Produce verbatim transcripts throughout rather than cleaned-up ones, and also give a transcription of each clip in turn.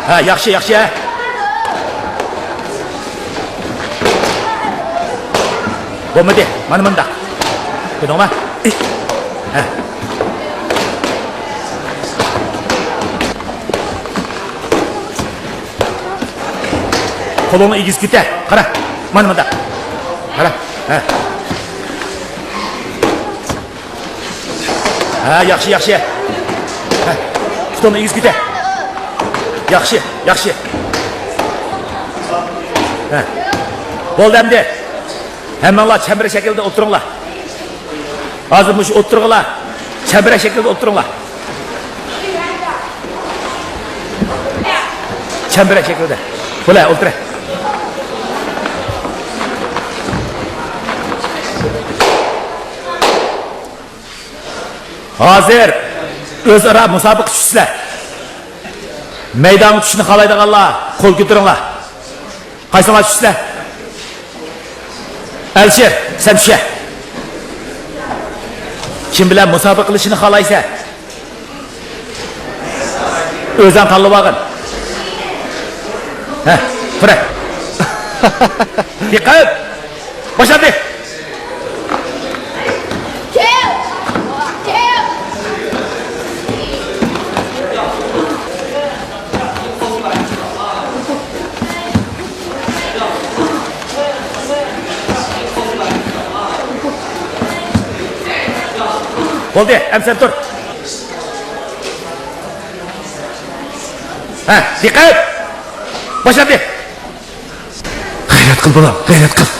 ھە، ياخشى، ياخشى، ھە. بولمىدى، مانا مۇنداق. كۆردۈڭما؟ ھە. قولۇڭنى ئېگىز كۆتەر. قارا، مانا مۇنداق. قارا. ھە. ھە، ياخشى، ياخشى. ھە، پۇتۇڭنى ئېگىز كۆتەر. ياخشى، ياخشى. ھە. بولدى ئەمدى. ھەممىڭلار چەمبىرەك شەكىلدە ئولتۇرۇڭلار. ھازىر مۇشۇ ئولتۇرغۇلار چەمبىرەك شەكىلدە ئولتۇرۇڭلار. چەمبىرەك شەكىلدە. بولە، ئولتۇرە. ھازىر ئۆزئارا مۇسابىقە چۈشىسىلەر. مەيدانغا چۈشۈشنى خالايدىغانلار قول كۆتۈرۈڭلار. قايسىڭلار چۈشىسىلەر؟ ئەلىشىر، سەن چۈشە. كىم بىلەن مۇسابىقە قىلىشنى خالايسەن؟ ئۆزۈڭ تاللىۋالغىن. ھە، پۈرە. دىققەت! باشلاندى! بولدى، ئەمسە تۇر. ھە، دىققەت! باشلاندى! غەيرەت قىل، بالام، غەيرەت قىل!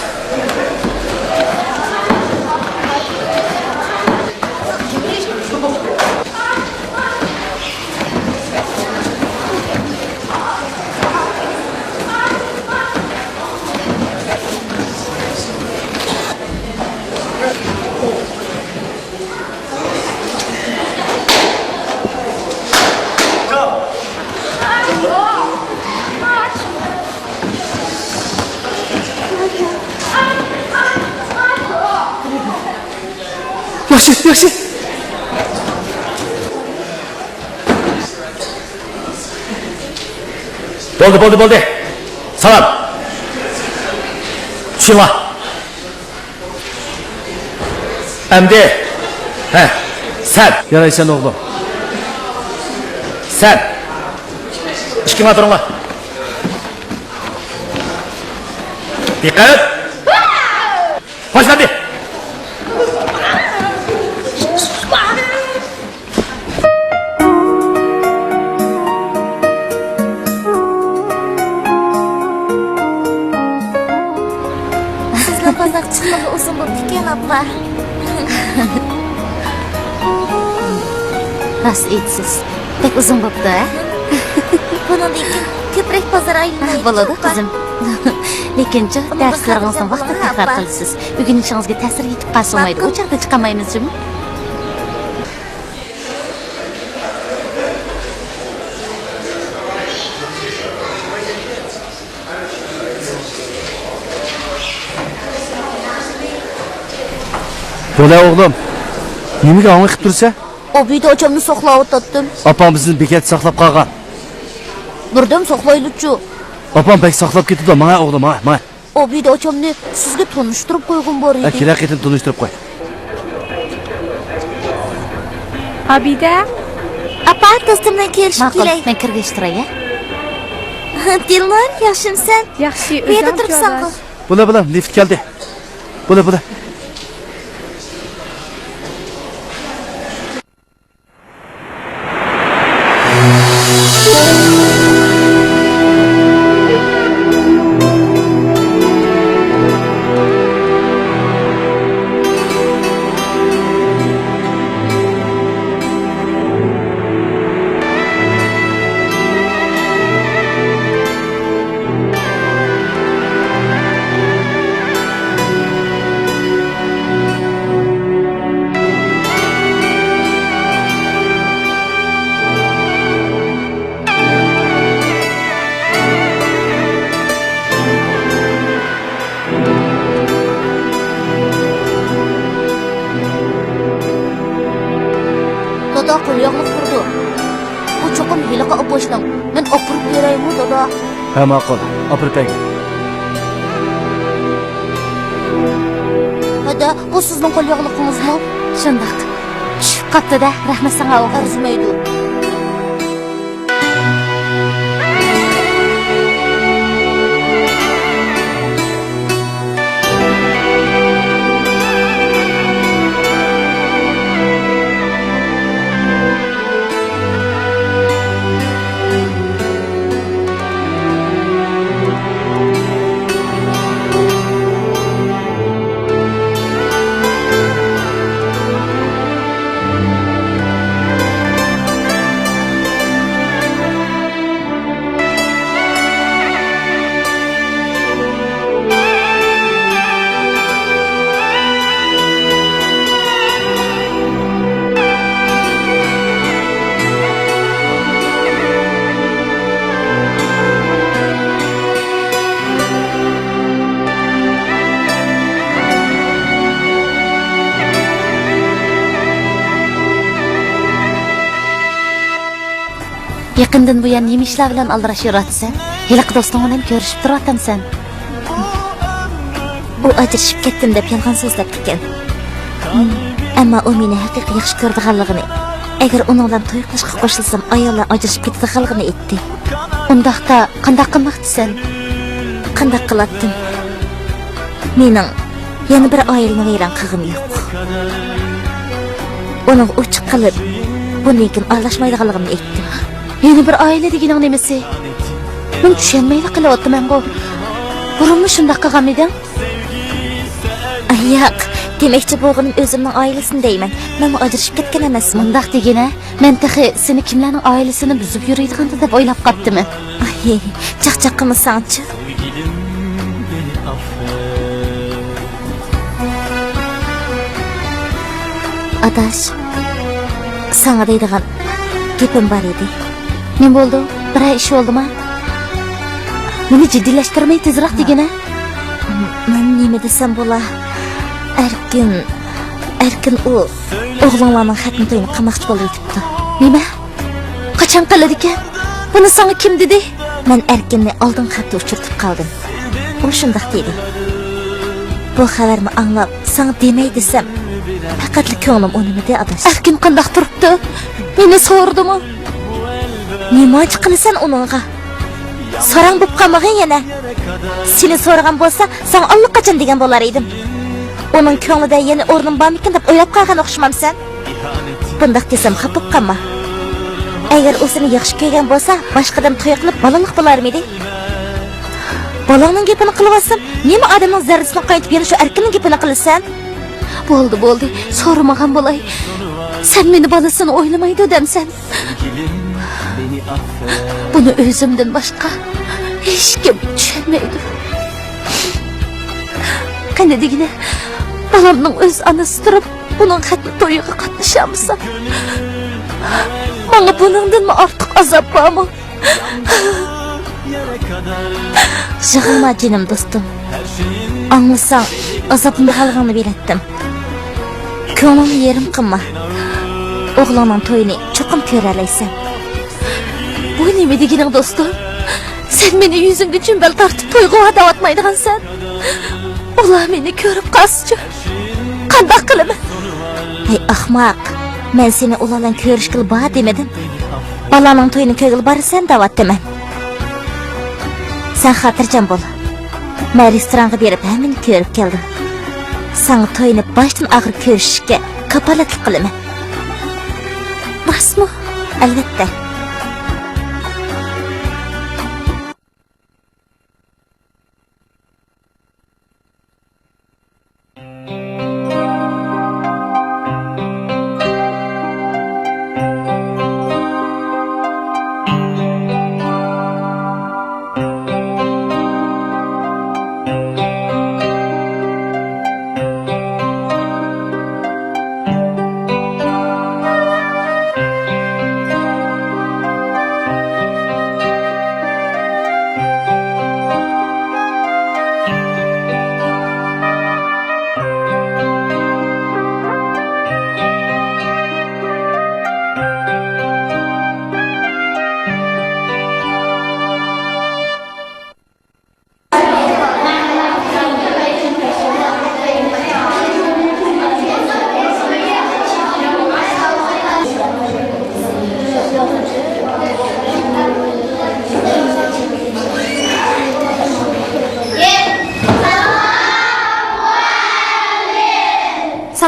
ياخشى، ياخشى. بولدى، بولدى، بولدى. سالام. چۈشۈڭلار. ئەمدى، ھە، سەن. يارايسەن، ئوغلۇم. سەن. ئىككىڭلار تۇرۇڭلار. دىققەت! باشلاندى! سىزنىڭ بازارغا چىققىلى ئۇزۇن بوپتىكەن، ئاپا. راست ئېيتىسىز، بەك ئۇزۇن بوپتۇ، ھە؟ بۇنىڭدىن كېيىن كۆپرەك بازار ئايلىنايلى، بولىدۇ، ئاپا. قىزىم. لېكىنچۇ، دەرسلىرىڭىزنى ۋاقتىدا تەكرار قىلىسىز. ئۆگىنىشىڭىزگە تەسىر يېتىپ قالسا بولمايدۇ. ئۇ چاغدا چىقالمايمىز جۇمۇ. بولە ئوغلۇم، نېمىگە ھاڭۋېقىپ تۇرىسەن؟ ئابىدە ئاچامنى ساقلاۋاتاتتىم. ئاپاڭ بىزنى بېكەتتە ساقلاپ قالغان. بىردەم ساقلايلىچۇ. ئاپاڭ بەك ساقلاپ كېتىدۇ، ماڭە ئوغلۇم، ماڭە، ماڭە. ئابىدە ئاچامنى سىزگە تونۇشتۇرۇپ قويغۇم بار ئىدى. ھە، كېلە قېتىم تونۇشتۇرۇپ قوي. ئابىدە. ئاپا، دوستۇم بىلەن كېلىشىپ كېلەي. ماقۇل، مەن كىرگەچ تۇراي، ھە؟ دىلنار، ياخشىمسەن؟ ياخشى، بۇ يەردە ئۆزۈڭ تۇرۇپسەنغۇ؟ بولە، بولە، لىفت كەلدى. بولە، بولە. دادا قول ياغلىق تۇرىدۇ. بۇ چوقۇم ھېلىقى ئاپاشنىڭ. مەن ئاپىرىپ بېرەيمۇ، دادا؟ ھە، ماقۇل. ئاپىرىپ بەرگىن. ھەدە، بۇ سىزنىڭ قول ياغلىقىڭىزمۇ؟ شۇنداق. چۈشۈپ قاپتۇ-دە. رەھمەت ساڭا، ئوغلۇم. ئەرزىمەيدۇ. يېقىندىن بۇيان نېمە ئىشلار بىلەن ئالدىراش يۈرۈۋاتىسەن؟ ھېلىقى دوستۇڭ بىلەن كۆرۈشۈپ تۇرۇۋاتامسەن؟ ئۇ ئاجرىشىپ كەتتىم دەپ يالغان سۆزلەپتىكەن. ئەمما ئۇ مېنى ھەقىقىي ياخشى كۆرىدىغانلىقىنى، ئەگەر ئۇنىڭ بىلەن توي قىلىشقا قوشۇلسام، ئاياللار ئاجرىشىپ كېتىدىغانلىقىنى ئېيتتى. ئۇنداقتا قانداق قىلماقچىسەن؟ قانداق قىلاتتىم؟ مېنىڭ يەنە بىر ئائىلىنى ۋەيران قىلغۇم يوق. ئۇنىڭغا ئوچۇق قىلىپ، بۇندىن كېيىن ئارىلاشمايدىغانلىقىمنى ئېيتتىم. يەنە بىر ئائىلە دېگىنىڭ نېمىسى؟ مەن چۈشەنمەيلا قېلىۋاتىمەنغۇ. بۇرۇنمۇ شۇنداق قىلغانمىدىڭ؟ ئاي، ياق، دېمەكچى بولغىنىم ئۆزۈمنىڭ ئائىلىسىنى دەيمەن. مەنمۇ ئاجرىشىپ كەتكەن ئەمەسمەن. مۇنداق دېگىنە، مەن تېخى سېنى كىملەرنىڭ ئائىلىسىنى بۈزۈپ يۈرىدىغاندۇ دەپ ئويلاپ قاپتىمەن. ئاي، چاقچاق قىلمىساڭچۇ. ئاداش، ساڭا دەيدىغان گېپىم بار ئىدى. نېمە بولدى؟ بىرەر ئىش بولدىما؟ مېنى جىددىيلەشتۈرمەي تېزراق دېگىنە. مەن نېمە دېسەم بولا؟ ئەركىن، ئەركىن ئۇ ئوغلۇڭلارنىڭ خەتنە تويىنى قىلماقچى بولۇۋېتىپتۇ. نېمە؟ قاچان قىلىدىكەن؟ بۇنى ساڭا كىم دېدى؟ مەن ئەركىننى ئالدىنقى ھەپتە ئۇچرىتىپ قالدىم. ئۇ شۇنداق دېدى. بۇ خەۋەرنى ئاڭلاپ، ساڭا دېمەي دېسەم، پەقەتلا كۆڭلۈم ئۇنىمىدى، ئاداش. ئەركىن قانداق تۇرۇپتۇ؟ مېنى سورىدىمۇ؟ نېمانچە قىلىسەن ئۇنىڭغا؟ ساراڭ بوپ قالمىغىن يەنە. سېنى سورىغان بولسا، ساڭا ئاللىقاچان دېگەن بولار ئىدىم. ئۇنىڭ كۆڭلىدە يەنە ئورنۇم بارمىكىن دەپ ئويلاپ قالغان ئوخشىمامسەن؟ بۇنداق دېسەم خاپا بولۇپ قالما. ئەگەر ئۇ سېنى ياخشى كۆرگەن بولسا، باشقا ئادەم توي قىلىپ بالىلىق بولارمىدى؟ بالاڭنىڭ گېپىنى قىلىۋاتسام، نېمە ئادەمنىڭ زەررىسىنى قاينىتىپ يەنە شۇ ئەركىننىڭ گېپىنى قىلىسەن؟ بولدى، بولدى، سورىمىغان بولاي. سەن مېنى بالىسىنى ئويلىمايدۇ دەمسەن؟ بۇنى ئۆزۈمدىن باشقا ھېچكىم چۈشەنمەيدۇ. قېنى دېگىنە، بالامنىڭ ئۆز ئانىسى تۇرۇپ، ئۇنىڭ خەتنە تويىغا قاتنىشالمىسام، ماڭا بۇنىڭدىنمۇ ئارتۇق ئازاب بارمۇ؟ يىغلىما جېنىم دوستۇم. ئاڭلىساڭ، ئازابلىنىدىغانلىقىڭنى بىلەتتىم. كۆڭلۈڭنى يېرىم قىلما. ئوغلۇڭنىڭ تويىنى چوقۇم كۆرەلەيسەن. بۇ نېمە دېگىنىڭ، دوستۇم؟ سەن مېنى يۈزۈڭگە چۈمبەل تارتىپ تويغا ۋاداۋاتمايدىغانسەن. ئۇلار مېنى كۆرۈپ قالسىچۇ؟ قانداق قىلىمەن؟ ھەي ئەخمەق، مەن سېنى ئۇلار بىلەن كۆرۈشكىلى بار دېمىدىم. بالىنىڭ تويىنى كۆرگىلى بارىسەن دەۋاتىمەن. سەن خاتىرجەم بول. مەن رېستورانغا بېرىپ ھەممىنى كۆرۈپ كەلدىم. ساڭا توينى باشتىن ئاخىر كۆرۈشۈشكە كاپالەتلىك قىلىمەن. راستمۇ؟ ئەلۋەتتە.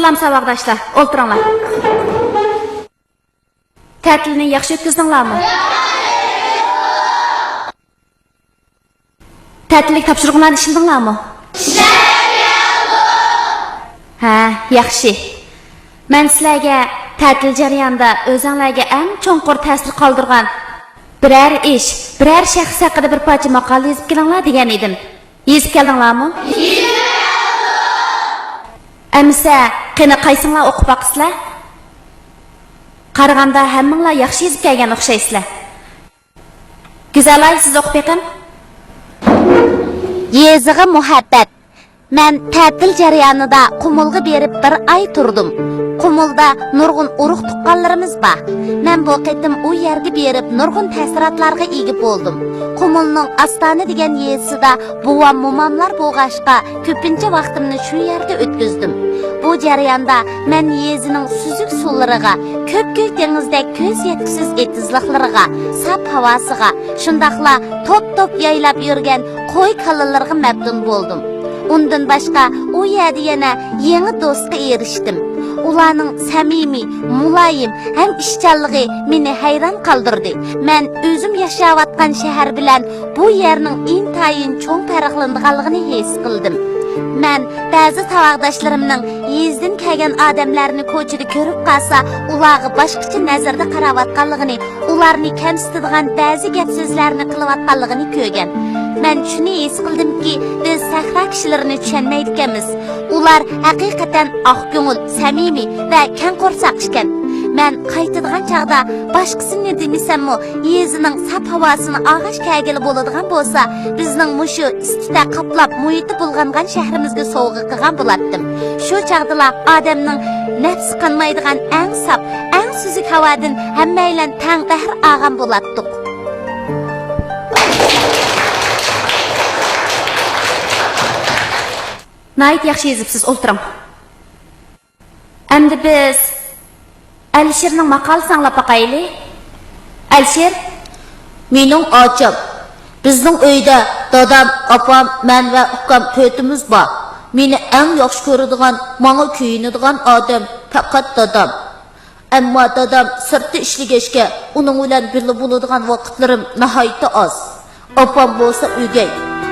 ساغلام ساۋاقداشلار، ئولتۇرۇڭلار. تەتىلنى ياخشى ئۆتكۈزدۈڭلارمۇ؟ تەتىللىك تاپشۇرۇقلارنى ئىشلىدىڭلارمۇ؟ ھە، ياخشى. مەن سىلەرگە تەتىل جەريانىدا ئۆزۈڭلارگە ئەڭ چوڭقۇر تەسىر قالدۇرغان بىرەر ئىش، بىرەر شەخس ھەققىدە بىر پارچە ماقالە يېزىپ كېلىڭلار دېگەن ئىدىم. يېزىپ كەلدىڭلارمۇ؟ ئەمىسە، قېنى قايسىڭلار ئوقۇپ باقىسىلەر؟ قارىغاندا ھەممىڭلار ياخشى يېزىپ كەلگەن ئوخشايسىلەر. گۈزەلاي، سىز ئوقۇپ بېقىڭ. يېزىغا مۇھەببەت. مەن تەتىل جەريانىدا قۇمۇلغا بېرىپ بىر ئاي تۇردۇم. قۇمۇلدا نۇرغۇن ئۇرۇق-تۇغقانلىرىمىز بار. مەن بۇ قېتىم ئۇ يەرگە بېرىپ نۇرغۇن تەسىراتلارغا ئىگە بولدۇم. قۇمۇلنىڭ ئاستانە دېگەن يېزىسىدا بوۋام-موماملار بولغاچقا، كۆپىنچە ۋاقتىمنى شۇ يەردە ئۆتكۈزدۈم. بۇ جەرياندا مەن يېزىنىڭ سۈزۈك سۇلىرىغا، كۆپكۆك دېڭىزدەك كۆز يەتكۈسىز ئېتىزلىقلىرىغا، ساپ ھاۋاسىغا، شۇنداقلا توپ-توپ يايلاپ يۈرگەن قوي-كالىلىرىغا مەپتۇن بولدۇم. ئۇندىن باشقا، ئۇ يەردە يەنە يېڭى دوستقا ئېرىشتىم. ئۇلارنىڭ سەمىمىي، مۇلايىم ھەم ئىشچانلىقى مېنى ھەيران قالدۇردى. مەن ئۆزۈم ياشاۋاتقان شەھەر بىلەن بۇ يەرنىڭ ئىنتايىن چوڭ پەرقلىنىدىغانلىقىنى ھېس قىلدىم. مەن بەزى ساۋاقداشلىرىمنىڭ يېزىدىن كەلگەن ئادەملەرنى كوچىدا كۆرۈپ قالسا، ئۇلارغا باشقىچە نەزەردە قاراۋاتقانلىقىنى، ئۇلارنى كەمسىتىدىغان بەزى گەپ-سۆزلەرنى قىلىۋاتقانلىقىنى كۆرگەن. مەن شۇنى ھېس قىلدىمكى، بىز سەھرا كىشىلىرىنى چۈشەنمەيدىكەنمىز. ئۇلار ھەقىقەتەن ئاق كۆڭۈل، سەمىمىي ۋە كەڭ قورساق ئىكەن. مەن قايتىدىغان چاغدا باشقىسىنى دېمىسەممۇ، يېزىنىڭ ساپ ھاۋاسىنى ئالغاچ كەلگىلى بولىدىغان بولسا، بىزنىڭ مۇشۇ ئىستىتە قاپلاپ، مۇھىتى بۇلغانغان شەھىرىمىزگە سوۋغا قىلغان بولاتتىم. شۇ چاغدىلا ئادەمنىڭ نەپسى قانمايدىغان ئەڭ ساپ، ئەڭ سۈزۈك ھاۋادىن ھەممەيلەن تەڭ بەھر ئالغان بولاتتۇق. ناھايىتى ياخشى يېزىپسىز، ئولتۇرۇڭ. ئەمدى بىز ئەلىشىرنىڭ ماقالىسىنى ئاڭلاپ باقايلى. ئەلىشىر. مېنىڭ ئاچام. بىزنىڭ ئۆيدە دادام، ئاپام، مەن ۋە ئۇكام تۆتىمىز بار. مېنى ئەڭ ياخشى كۆرىدىغان، ماڭا كۆيۈنىدىغان ئادەم پەقەت دادام. ئەمما دادام سىرتتا ئىشلىگەچكە، ئۇنىڭ بىلەن بىللە بولىدىغان ۋاقىتلىرىم ناھايىتى ئاز. ئاپام بولسا ئۆگەي.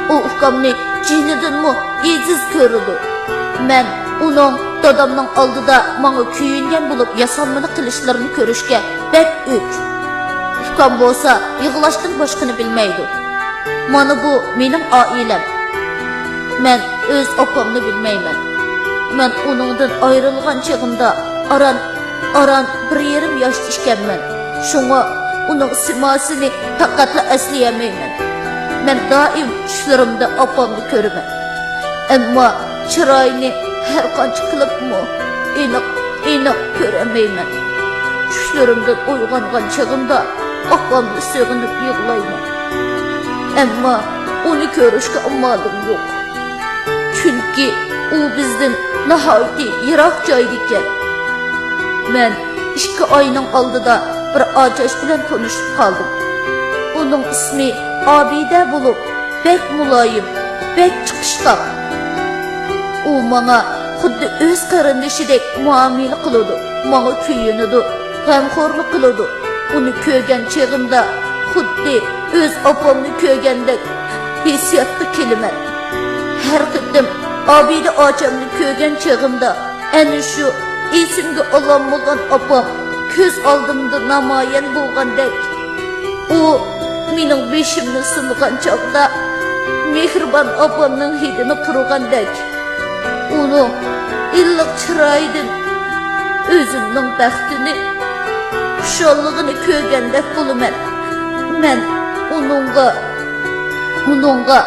ئۇ ئۇكامنى جېنىدىنمۇ ئېزىز كۆرىدۇ. مەن ئۇنىڭ دادامنىڭ ئالدىدا ماڭا كۆيۈنگەن بولۇپ ياسانمىلىق قىلىشلىرىنى كۆرۈشكە بەك ئۆچ. ئۇكام بولسا يىغلاشتىن باشقىنى بىلمەيدۇ. مانا بۇ مېنىڭ ئائىلەم. مەن ئۆز ئاپامنى بىلمەيمەن. مەن ئۇنىڭدىن ئايرىلغان چېغىمدا ئاران، ئاران بىر يېرىم ياشتا ئىكەنمەن. شۇڭا ئۇنىڭ سىماسىنى پەقەتلا ئەسلىيەلمەيمەن. مەن دائىم چۈشلىرىمدە ئاپامنى كۆرىمەن. ئەمما چىرايىنى ھەرقانچە قىلىپمۇ ئېنىق، ئېنىق كۆرەلمەيمەن. چۈشلىرىمدىن ئويغانغان چېغىمدا ئاپامنى سېغىنىپ يىغلايمەن. ئەمما ئۇنى كۆرۈشكە ئامالىم يوق. چۈنكى ئۇ بىزدىن ناھايىتى يىراق جايدىكەن. مەن ئىككى ئاينىڭ ئالدىدا بىر ئاچاش بىلەن تونۇشۇپ قالدىم. ئۇنىڭ ئىسمى ئابىدە بولۇپ، بەك مۇلايىم، بەك چىقىشقاق. ئۇ ماڭا خۇددى ئۆز قېرىندىشىدەك مۇئامىلە قىلىدۇ، ماڭا كۆيۈنىدۇ، غەمخورلۇق قىلىدۇ. ئۇنى كۆرگەن چېغىمدا خۇددى ئۆز ئاپامنى كۆرگەندەك ھېسسىياتقا كېلىمەن. ھەر قېتىم ئابىدە ئاچامنى كۆرگەن چېغىمدا، ئەنە شۇ ئېسىمگە ئالالمىغان ئاپام كۆز ئالدىمدا نامايان بولغاندەك، ئۇ مېنىڭ بېشىمنى سىنىغان چاغدا مېھرىبان ئاپامنىڭ ھىدىنى پۇرىغاندەك، ئۇنىڭ ئىللىق چىرايىدىن ئۆزۈمنىڭ بەختىنى، خۇشاللىقىنى كۆرگەندەك بولىمەن. مەن ئۇنىڭغا، ئۇنىڭغا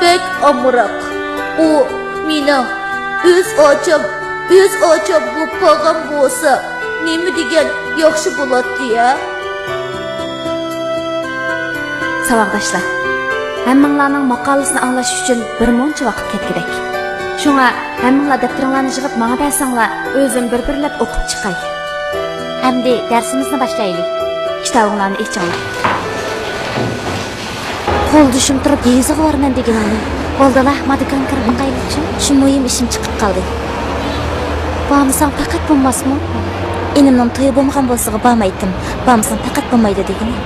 بەك ئامراق. ئۇ مېنىڭ ئۆز ئاچام، ئۆز ئاچام بولۇپ قالغان بولسا، نېمە دېگەن ياخشى بولاتتى ھە؟ ساۋاقداشلار، ھەممىڭلارنىڭ ماقالىسىنى ئاڭلاش ئۈچۈن بىر مۇنچە ۋاقىت كەتكۈدەك. شۇڭا ھەممىڭلار دەپتىرىڭلارنى يىغىپ ماڭا بەرسەڭلار، ئۆزۈم بىر-بىرلەپ ئوقۇپ چىقاي. ئەمدى دەرسىمىزنى باشلايلى. كىتابىڭلارنى ئېچىڭلار. قولدىشىم تۇرۇپ يېزىغا بارىمەن دېگىنىڭنى. بولدىلا، ما دۇكانغا كىرىپ باقايلىچۇ. شۇ مۇھىم ئىشىم چىقىپ قالدى. بارمىساڭ پەقەت بولماسمۇ؟ ئىنىمنىڭ تويى بولمىغان بولسىغۇ بارمايتتىم. بارمىساڭ پەقەت بولمايدۇ دېگىنى.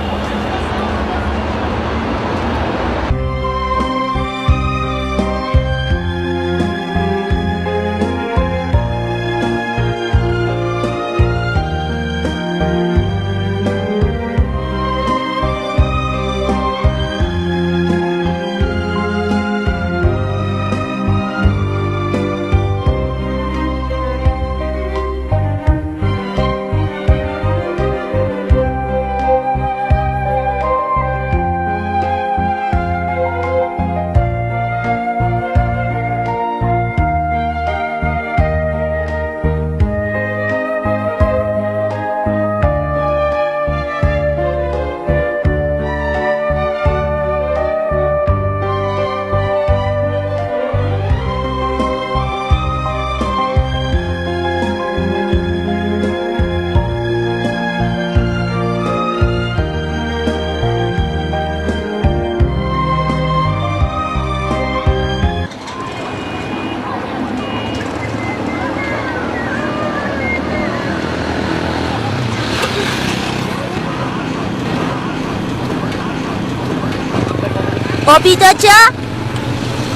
ئابىدە ئاچا!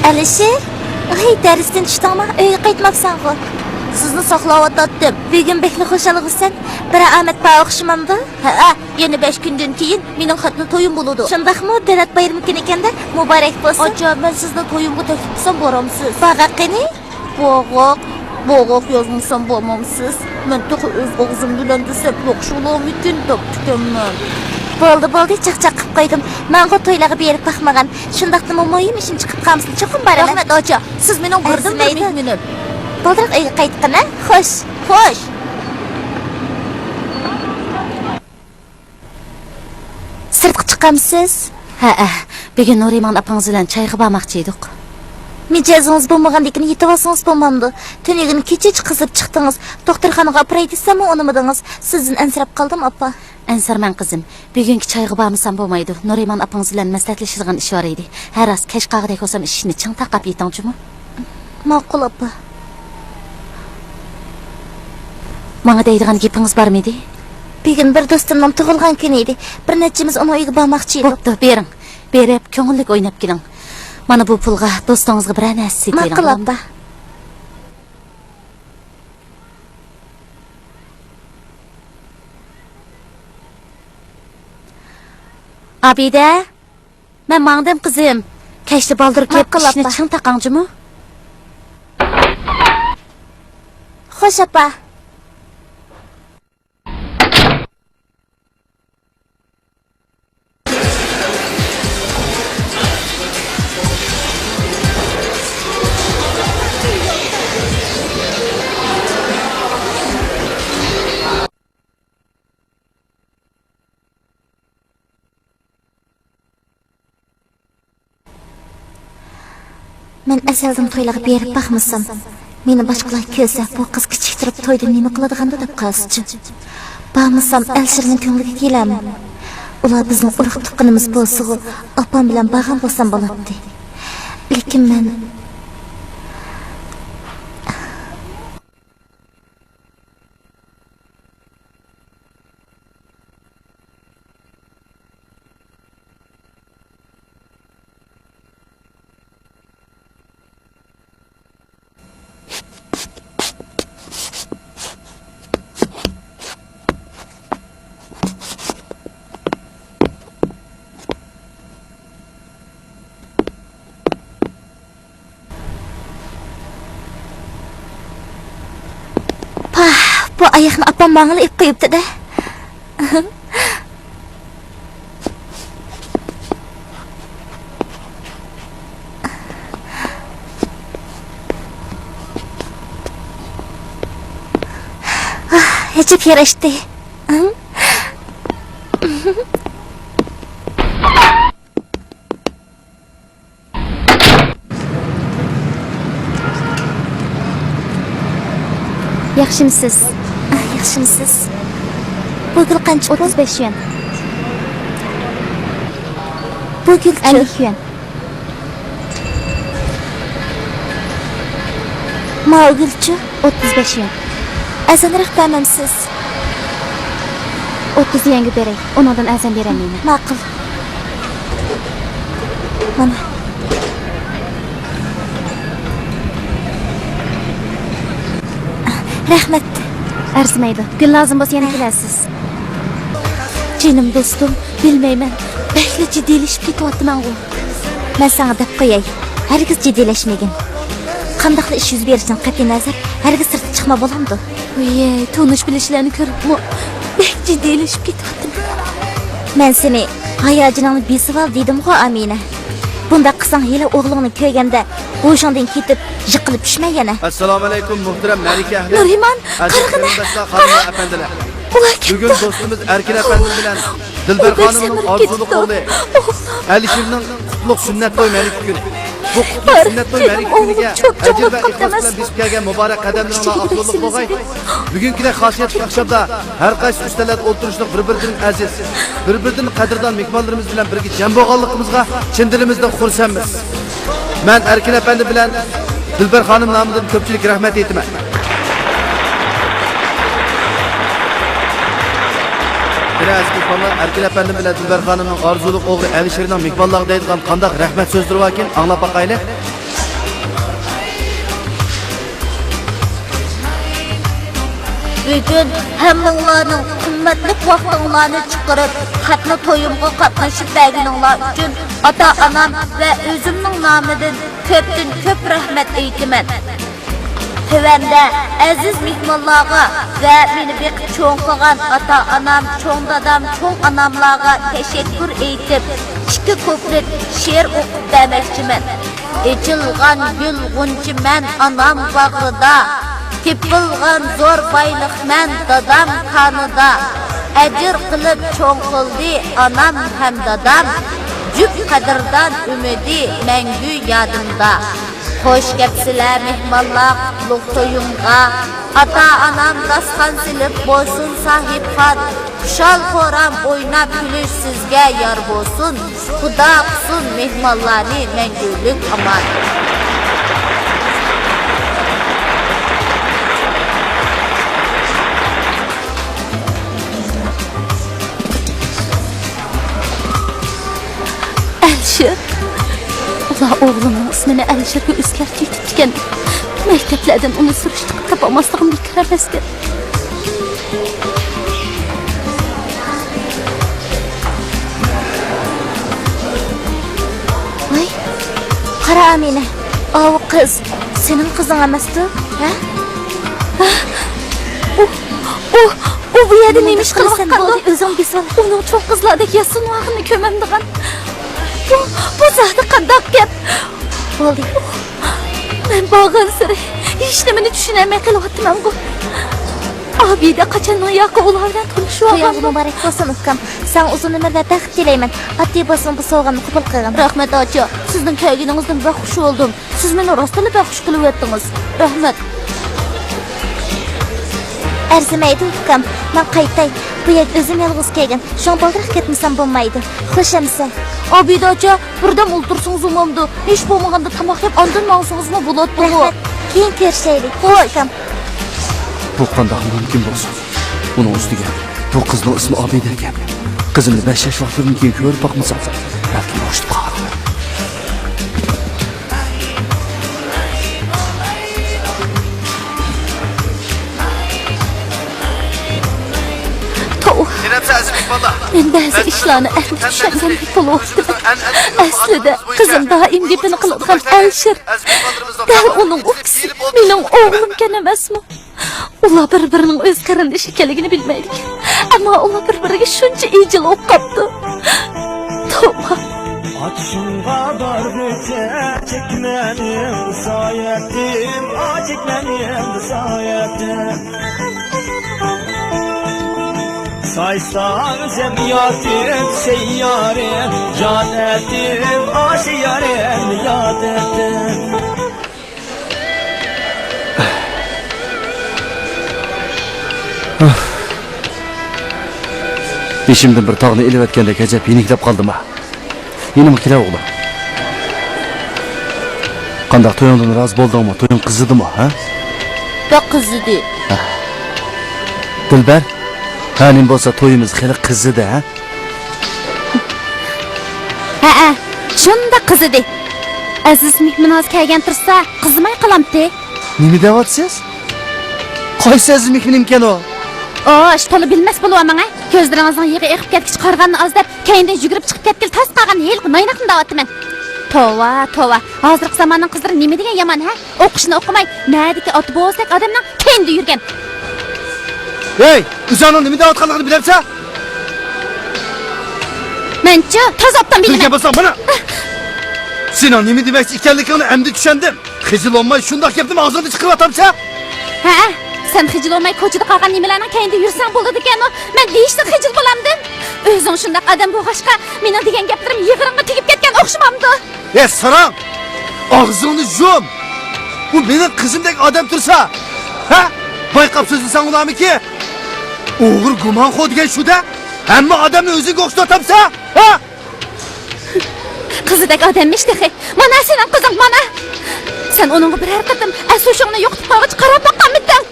ئەلىشىر؟ ھەي، دەرستىن چۈشتۈڭمۇ؟ ئۆيگە قايتماپسەنغۇ؟ سىزنى ساقلاۋاتاتتىم. بۈگۈن بەكلا خۇشالغۇسەن. بىر ئامەت بار ئوخشىمامدۇ؟ ھەئە، يەنە بەش كۈندىن كېيىن مېنىڭ خەتنە تويۇم بولىدۇ. شۇنداقمۇ؟ دۆلەت بايرىمى كۈنى ئىكەندە، مۇبارەك بولسۇن. ئاچا، مەن سىزنى تويۇمغا تەكلىپ قىلسام بارامسىز؟ بارغاق قېنى؟ بوغۇق، بوغۇق يازمىسام بولمامسىز؟ مەن تېخى ئۆز ئاغزىم بىلەن دېسەم ياخشى بولامىكىن دەپتىكەنمەن. بولدى، بولدى، چاقچاق قىپ قويدۇم. مەنغۇ تويلارغا بېرىپ باقمىغان. شۇنداقتىمۇ مۇھىم ئىشىم چىقىپ قالمىسا چوقۇم بارىمەن. رەھمەت ئاچا، سىز مېنىڭ بىردىنبىر ئەرزىمەيدۇ. مېھمىنىم. بولدۇراق ئۆيگە قايتقىن، ھە؟ خوش. خوش. سىرتقا چىقامسىز؟ ھەئە، بۈگۈن نۇرىمان ئاپىڭىز بىلەن چايغا بارماقچى ئىدۇق. مىجەزىڭىز بولمىغاندىكىن يېتىۋالسىڭىز بولمامدۇ؟ تۈنۈگۈن كېچىچە قىزىپ چىقتىڭىز. دوختۇرخانىغا ئاپىراي دېسەممۇ ئۇنىمىدىڭىز. سىزدىن ئەنسىرەپ قالدىم، ئاپا. ئەنسىرىمەڭ، قىزىم. بۈگۈنكى چايغا بارمىسام بولمايدۇ. نۇرىمان ئاپىڭىز بىلەن مەسلىھەتلىشىدىغان ئىش بار ئىدى. ھە راست، كەچ قالغۇدەك بولسام ئىشىكنى چىڭ تاقاپ يېتىڭ جۇمۇ. ماقۇل، ئاپا. ماڭا دەيدىغان گېپىڭىز بارمىدى؟ بۈگۈن بىر دوستۇمنىڭ تۇغۇلغان كۈنى ئىدى. بىر نەچچىمىز ئۇنىڭ ئۆيىگە بارماقچى ئىدۇق. بوپتۇ، بېرىڭ. بېرىپ، كۆڭۈللۈك ئويناپ كېلىڭ. مانا بۇ پۇلغا دوستىڭىزغا بىرەر نەرسە سېتىۋېلىڭ، ماقۇل، بولامدۇ؟ ئاپا. ئابىدە، مەن ماڭدىم، قىزىم. كەچتە بالدۇر كېلىپ، ماقۇل، ئىشىكنى ئاپا. چىڭ تاقاڭ جۇمۇ. خوش، ئاپا. مەن ئەزەلدىن تويلارغا بېرىپ باقمىسام، مېنى باشقىلار كۆرسە، بۇ قىز كىچىك تۇرۇپ تويدا نېمە قىلىدىغاندۇ دەپ قارىسىچۇ. بارمىسام، ئەلشىرنىڭ كۆڭلىگە كېلەرمۇ؟ ئۇلار بىزنىڭ ئۇرۇق تۇغقىنىمىز بولسىغۇ، ئاپام بىلەن بارغان بولسام بولاتتى. لېكىن مەن پاھ، بۇ ئاياقنى ئاپام ماڭىلا ئېلىپ قويۇپتۇ-دە. ئاھ، ئەجەب ياراشتى. ياخشىمسىز؟ ئاھ، ياخشىمسىز؟ بۇ گۈل قانچە پۇل؟ ئوتتۇز بەش يۈەن. بۇ گۈلچۇ؟ ئەللىك يۈەن. ماۋۇ گۈلچۇ؟ ئوتتۇز بەش يۈەن. ئەزانراق بەرمەمسىز؟ ئوتتۇز يۈەنگە بېرەي، ئۇنىڭدىن ئەزان بېرەلمەيمەن. ماقۇل. مانا. رەھمەت. ئەرزىمەيدۇ. گۈل لازىم بولسا يەنە كېلەرسىز. جېنىم دوستۇم، بىلمەيمەن. بەكلا جىددىيلىشىپ كېتىۋاتىمەنغۇ. مەن ساڭا دەپ قوياي، ھەرگىز جىددىيلەشمىگىن. قانداقلا ئىش يۈز بېرىشىدىن قەتئىينەزەر، ھەرگىز سىرتقا چىقما، بولامدۇ؟ ۋىي، تونۇش بىلىشلەرنى كۆرۈپمۇ بەك جىددىيلىشىپ كېتىۋاتىمەن. مەن سېنى ھاياجىنىڭنى بېسىۋال دېدىمغۇ، ئامىنە. بۇنداق قىلساڭ، ھېلى ئوغلۇڭنى كۆرگەندە ھوشۇڭدىن كېتىپ، يىقىلىپ چۈشمە يەنە. ئەسسالامۇئەلەيكۇم، مۇھتەرەم مەلىكە ئەھلى، نۇرىمان، ئەزىز قارىغىنا، قېرىنداشلار، خانىم ۋە ئەپەندىلەر. ئۇلار بۈگۈن كەپتۇ. دوستىمىز ئەركىن ئەپەندىم بىلەن دىلبەر خانىمنىڭ ئارزۇلۇق ئوغلى ئەلىشىرنىڭ قۇتلۇق سۈننەت توي مەرىكە كۈنى. بۇ قۇتلۇق سۈننەت توي مەرىكە كۈنىگە ئەجىر ۋە ئىخلاس بىلەن بېسىپ كەلگەن مۇبارەك قەدەملىرىڭلار ئاسىيلىق بولغاي. بۈگۈنكىدەك خاسىيەتلىك ئاخشامدا ھەر قايسى ئۈستەللەردە ئولتۇرۇشلۇق بىر-بىرىدىن ئەزىز، بىر-بىرىدىن قەدىردان مېھمانلىرىمىز بىلەن بىرگە جەم بولغانلىقىمىزغا چىن دىلىمىزدىن خۇرسەنمىز. مەن ئەركىن ئەپەندى بىلەن دىلبەر خانىم نامىدىن كۆپچىلىك رەھمەت ئېيتىمەن. يەنە ئەزىز مېھمانلار، ئەركىن ئەپەندىم بىلەن دىلبەر خانىمنىڭ ئارزۇلۇق ئوغلى ئەلىشىرنىڭ مېھمانلارغا دەيدىغان قانداق رەھمەت سۆزلىرى باركىن، ئاڭلاپ باقايلى. بۈگۈن ھەممىڭلارنىڭ قىممەتلىك ۋاقتىڭلارنى چىقىرىپ، خەتنە تويۇمغا قاتنىشىپ بەرگىنىڭلار ئۈچۈن ئاتا-ئانام ۋە ئۆزۈمنىڭ نامىدىن كۆپتىن كۆپ رەھمەت ئېيتىمەن. تۆۋەندە ئەزىز مېھمانلارغا ۋە مېنى بېقىپ چوڭ قىلغان ئاتا-ئانام، چوڭ دادام، چوڭ ئاناملارغا تەشەككۈر ئېيتىپ، ئىككى كۇپلېت شېئىر ئوقۇپ بەرمەكچىمەن. ئېچىلغان گۈل غۇنچە مەن ئانام باغرىدا، تېپىلغان زور بايلىق مەن دادام كانىدا. ئەجىر قىلىپ چوڭ قىلدى ئانام ھەم دادام، جۈپ قەدىردان ئۈمىدى مەڭگۈ يادىمدا. خوش كەپسىلەر مېھمانلار قۇتلۇق تويۇمغا، ئاتا-ئانام داستىخان سېلىپ بولسۇن ساھىبخان. خۇشال-خۇرام ئويناپ كۈلۈش سىزگە يار بولسۇن. خۇدا قىلسۇن مېھمانلارنى مەڭگۈلۈك ئامان. ئەلىشىر. ئۇلار ئوغلۇمنىڭ ئىسمىنى ئەلىشىرگە ئۆزگەرتىۋېتىپتىكەن. مەكتەپلەردىن ئۇنى سۈرۈشتە قىلىپ تاپالماسلىقىم بىكار ئەمەسكەن. ۋاي، قارا ئامىنە، ئاۋۇ قىز سېنىڭ قىزىڭ ئەمەستۇ، ھە؟ ئۇ، ئۇ، ئۇ بۇ يەردە نېمە ئىش قىلىۋاتقاندۇ؟ بولدى، ئۆزۈڭ بىسىم. ئۇنىڭ چوڭ قىزلاردەك ياسىنىۋالغىنىنى كۆمەمدىغان. بۇ، بۇ زادى قانداق گەپ؟ بولدى. مەن بارغانسېرى ھېچنېمىنى چۈشىنەلمەي قېلىۋاتىمەنغۇ. ئابىدە قاچاننىڭ ياقى ئۇلار بىلەن تونۇشۇۋالغان. تويۇڭ مۇبارەك بولسۇن، ئۇكام. ساڭا ئۇزۇن ئۆمۈر ۋە بەخت تىلەيمەن. ئاددىي بولسىمۇ بۇ سوۋغامنى قوبۇل قىلغىن. رەھمەت، ئاچا. سىزنىڭ كەلگىنىڭىزدىن بەك خۇش بولدۇم. سىز مېنى راستتىنلا بەك خۇش قىلىۋەتتىڭىز. رەھمەت. ئەرزىمەيدۇ، ئۇكام. مەن قايتاي. بۇ يەرگە ئۆزۈم يالغۇز كەلگەن. شۇڭا بالدۇرراق كەتمىسەم بولمايدۇ. خوش ئەمىسە. ئابىدە ئاچا، بىردەم ئولتۇرسىڭىز بولمامدۇ؟ ھېچ بولمىغاندا تاماق يەپ، ئاندىن ماڭسىڭىزمۇ بولاتتىغۇ. رەھمەت. كېيىن كۆرۈشەيلى. خوش. ئۇكام. بۇ قانداق مۇمكىن بولسۇن؟ ئۇنىڭ ئۈستىگە بۇ قىزنىڭ ئىسمى ئابىدە ئىكەن. قىزىمنى بەش ياش ۋاقتىدىن كېيىن كۆرۈپ باقمىسام، بەلكىم ئوخشىتىپ قالارمەن. توۋا. مەن بەزى ئىشلارنى ئەمدى چۈشەنگەندەك بولۇۋاتىمەن. ئەسلىدە قىزىم دائىم گېپىنى قىلىدىغان ئەلىشىر. دەل ئۇنىڭ ئۇكىسى، مېنىڭ ئوغلۇمكەن ئەمەسمۇ؟ ئۇلار بىر-بىرىنىڭ ئۆز قېرىندىشى ئىكەنلىكىنى بىلمەيدىكەن. ئەمما ئۇلار بىر-بىرىگە شۇنچە ئىجىل بولۇپ قاپتۇ. توۋا. ئاتىشىڭغا بارغىچە چەكمەنىڭ سايەتتىم، ئا، چەكمەنىڭ سايەتتىم. سايساڭ سەن ياتىپ سەييارىم، يات ئەتتىم، ئاشۇ يارىم يات ئەتتىم. بېشىمدىن بىر تاغنى ئېلىۋەتكەندەك ئەجەب يېنىكلەپ قالدىم ھە. يېنىمغا كېلە ئوغلۇم. قانداق، تويۇڭدىن رازى بولدۇڭمۇ؟ تويۇڭ قىزىدىمۇ ھە؟ بەك قىزىدى. ھە. دىلبەر، ھە، نېمە بولسا تويىمىز خېلى قىزىدى، ھە؟ ھەئە، شۇنداق قىزىدى. ئەزىز مېھمىنىڭىز كەلگەن تۇرسا، قىزىماي قالامتى. نېمە دەۋاتىسىز؟ قايسى ئەزىز مېھمىنىمكەن ئۇ؟ ئوش، تولا بىلمەس بولۇۋالماڭ، ھە؟ كۆزلىرىڭىزنىڭ يېغى ئېقىپ كەتكۈچە قارىغاننى ئاز دەپ، كەينىدىن يۈگۈرۈپ چىقىپ كەتكىلى تاس قالغان ھېلىقى نايناقنى دەۋاتىمەن. توۋا، توۋا. ھازىرقى زاماننىڭ قىزلىرى نېمە دېگەن يامان، ھە؟ ئوقۇشنى ئوقۇماي، نەدىكى ئاتا بوۋىسىدەك ئادەمنىڭ كەينىدە يۈرگەن. ھەي، ئۆزۈڭنىڭ نېمە دەۋاتقانلىقىنى بىلەمسەن؟ مەنچۇ، تازا ئوبدان بىلىمەن. بىلگەن بولساڭ مانا! سېنىڭ نېمە دېمەكچى ئىكەنلىكىڭنى ئەمدى چۈشەندىم. خىجىل بولماي شۇنداق گەپنىمۇ ئاغزىڭدىن چىقىرىۋاتامسەن؟ ھە، سەن خىجىل بولماي كوچىدا قالغان نېمىلەرنىڭ كەينىدە يۈرسەڭ بولىدىكەنۇ، مەن دېيىشتىن خىجىل بولامدىم؟ ئۆزۈڭ شۇنداق ئادەم بولغاچقا، مېنىڭ دېگەن گەپلىرىم يىغىرىڭغا تېگىپ كەتكەن ئوخشىمامدۇ؟ ھە، ساراڭ! ئاغزىڭنى يۇم! بۇ مېنىڭ قىزىمدەك ئادەم تۇرسا، ھە؟ بايقاپ سۆزلىسەڭ ئۇنامىكى؟ ئوغرى گۇمانخور دېگەن شۇ-دە! ھەممە ئادەمنى ئۆزۈڭگە ئوخشىتىۋاتامسەن، ھە؟ قىزىدەك ئادەممىش تېخى. مانا سېنىڭ قىزىڭ، مانا! سەن ئۇنىڭغا بىرەر قېتىم ئەس-ھوشۇڭنى يوقىتىپ قالغۇچە قاراپ باققانمىدىڭ؟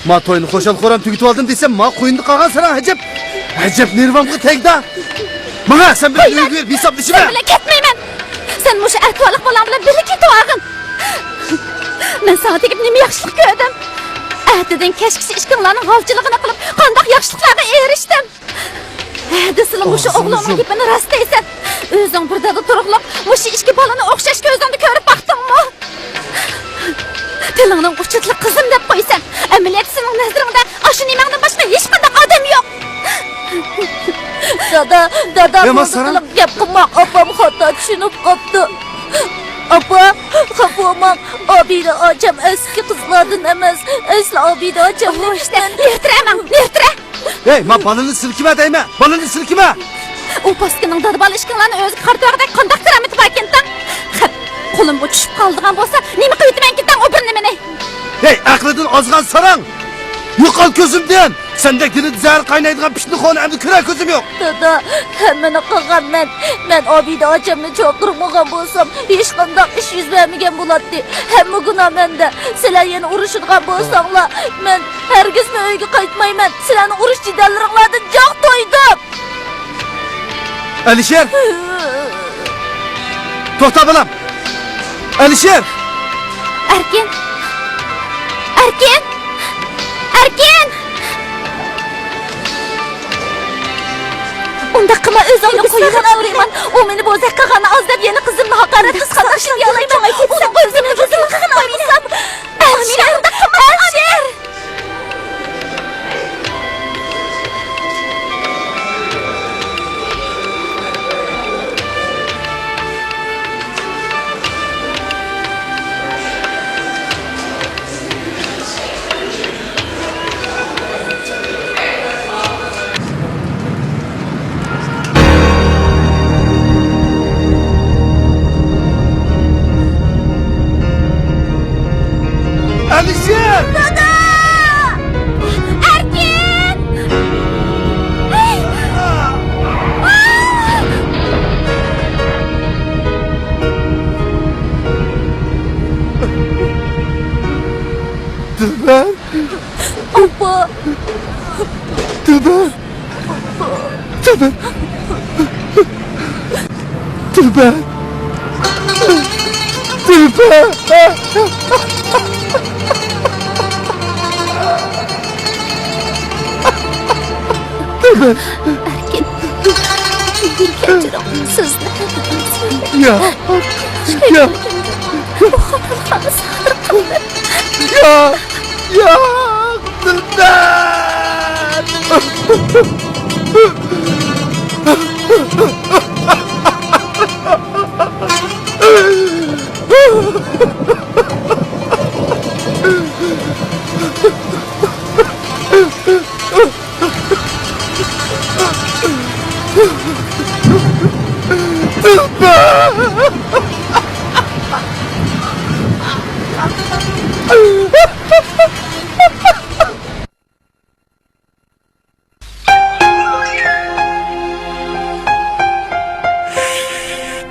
ما توينى خۇشال-خۇرام تۈگىتىۋالدىم دېسەم، ما قويۇندا قالغان ساراڭ ئەجەب، ئەجەب نېرۋامغا تەگدى. ماڭە، سەن بىلەن ئۆيگە بېرىپ ھېسابلىشىمەن. سەن بىلەن كەتمەيمەن. سەن مۇشۇ ئەتىۋارلىق بالاڭ بىلەن بىللە كېتىۋالغىن. مەن ساڭا تېگىپ نېمە ياخشىلىق كۆردۈم؟ ئەتىدىن كەچكىچە ئىككىڭلارنىڭ غالچىلىقىنى قىلىپ، قانداق ياخشىلىقلارغا ئېرىشتىم؟ ھە دېسىلا مۇشۇ ئوغلۇڭنىڭ گېپىنى راست دەيسەن. ئۆزۈڭ بىر دادا تۇرۇقلۇق مۇشۇ ئىككى بالىنى ئوخشاش كۆزۈڭدە كۆرۈپ باقتىڭمۇ؟ تىلىڭنىڭ ئۇچىدىلا قىزىم دەپ قويىسەن. ئەمەلىيەتتە سېنىڭ نەزىرىڭدە ئاشۇ نېمەڭدىن باشقا ھېچقانداق ئادەم يوق. دادا، دادا، بولدى، تىلىڭ گەپ قىلماق، ئاپام خاتا چۈشىنىپ قاپتۇ. ئاپا، خاپا بولماڭ، ئابىدە ئاچام ئەسلىكى قىزلاردىن ئەمەس، ئەسلى ئابىدە ئاچام. نېرتىرە ماڭ، نېرتىرە! ھەي، ما بالىنى سىلكىمە دەيمەن، بالىنى سىلكىمە! ئۇ پاسكىنىڭ دادا بالا ئىككىڭلارنى ئۆزىگە قارىتىۋالغۇدەك قانداق كارامىتى باركىن تاڭ؟ خەپ، قولۇمغا چۈشۈپ قالىدىغان بولسا، نېمە قىلىۋېتىمەنكىن تاڭ ئۇ بىر نېمىنى؟ ھەي، ئەقلىدىن ئازغان ساراڭ! يوقال كۆزۈمدىن! سەندەك دىلى زەھەر قاينايدىغان پىشنىخورنى ئەمدى كۆرەر كۆزۈم يوق! دادا، ھەممىنى قىلغان مەن. مەن ئابىدە ئاچامنى چاقىرمىغان بولسام، ھېچقانداق ئىش يۈز بەرمىگەن بولاتتى. ھەممە گۇناھ مەندە. سىلەر يەنە ئۇرۇشىدىغان بولساڭلار، مەن ھەرگىزمۇ ئۆيگە قايتمايمەن. سىلەرنىڭ ئۇرۇش جېدەللىرىڭلاردىن جاق تويدۇم! ئەلىشىر! توختا، بالام! ئەلىشىر! ئەركىن! ئەركىن! ئەركىن! ئۇنداق قىلما، ئۆزۈڭنى قويۇۋەت، ئۇرىمان. ئۇ مېنى بوزەك قىلغاننى ئاز دەپ، يەنە قىزىمنى ھاقارەت قىلسا قانداق ئىشلىيالايمەن؟ ئۇنىڭ ئۆزىنى ئۆزىنى قىلغىن ئۇرىمان. ئەلىشىر! ئۇنداق قىلما، ئەلىشىر! ئەلىشىر! دادا! ئەركىن! دىلبەر! ئاپا! دىلبەر! دىلبەر! دىلبەر! دىلبەر! دىلبەر! ئەركىن، مېنى كەچۈرۈڭ، سىزنى. ياق! ياق! بۇ خاتالىقلارنى سادىر قىلمەڭ. ياق! ياق! دىلبەر!